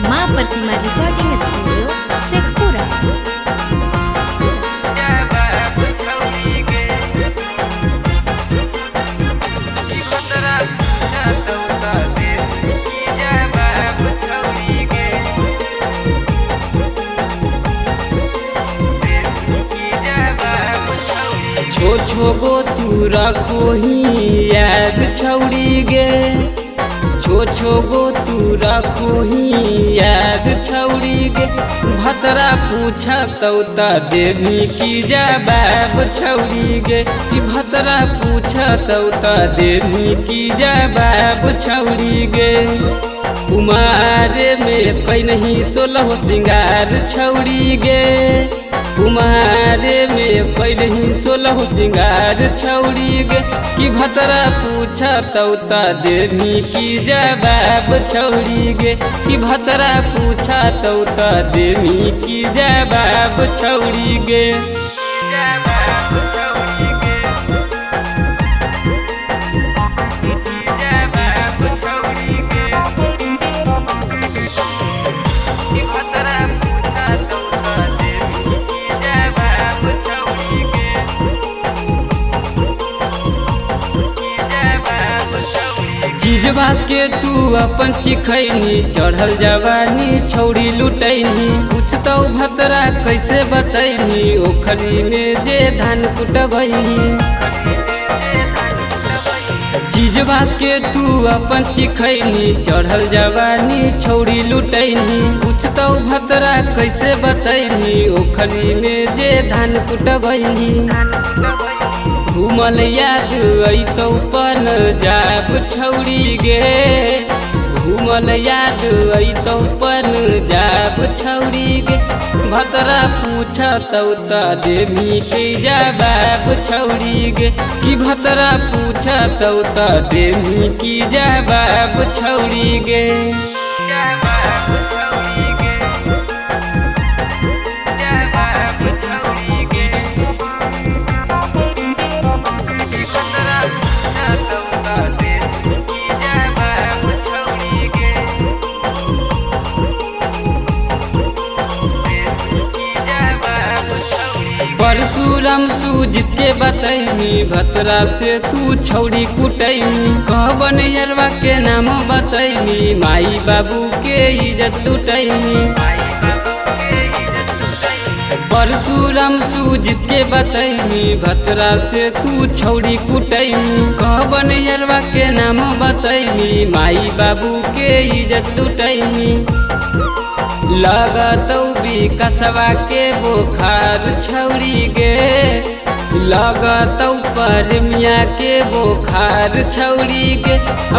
माँ प्रतिमा recording studio Sheikhpura. छो छो गो तू रखो ही याद छौड़ी गे, छो छो गो तू रखो ही याद छौड़ी गे। भतरा पूछा तौ त देवी की जवाब छौड़ी गे, कि भतरा पूछा तौ त देवी की जवाब छौड़ी गे। कुमारे में कई नहीं सोलह सिंगार छौड़ी गे, कुमारे में कई नहीं सोलह सिंगार छौड़ी गे। कि भतरा पूछा तौ त देवी की जवाब छौड़ी गे, कि भतरा पूछा तौ त देवी की जवाब छौड़ी गे। चीजबा के तू अपन चिखैनी, चढ़ल जवानी छौड़ी लुटैनी। पूछतौ भतरा कैसे बतैनी, ओखरी में जे धान कुटबैनी। चीजबा के तू अपन चिखैनी, चढ़ल जवानी छौड़ी लुटैनी। पूछतौ भतरा कैसे बतैनी, ओखरी में जे धान कुटबैनी। घूमल याद अइतौ पन जाब छौड़ी गे, घूमल याद अइतौ पन जाब छौड़ी गे। भतरा पूछतौ त देवी के जवाब छौड़ी गे, कि भतरा पूछतौ त देवी की जवाब छौड़ी गे। परशुराम सूजित के बतैनी, भतरा से तू छौड़ी कुटैनी। कहबन यरवा के नाम बतैनी, माई बाबू के इज्जत लुटैनी। परशुराम सूजित के बतैनी, भतरा से तू छौड़ी कुटैनी। कहबन यरवा के नाम बतैनी, माई बाबू के इज्जत लुटैनी। लगतौ विकसवा के बोखार छौड़ी गे, लगतौ परमिया के बोखार छौड़ी गे।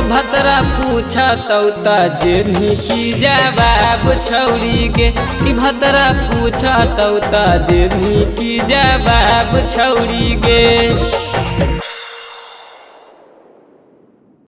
भतरा पूछतौ त देवी की जवाब छौड़ी गे, कि भतरा पूछतौ त देवी की जवाब छौड़ी गे।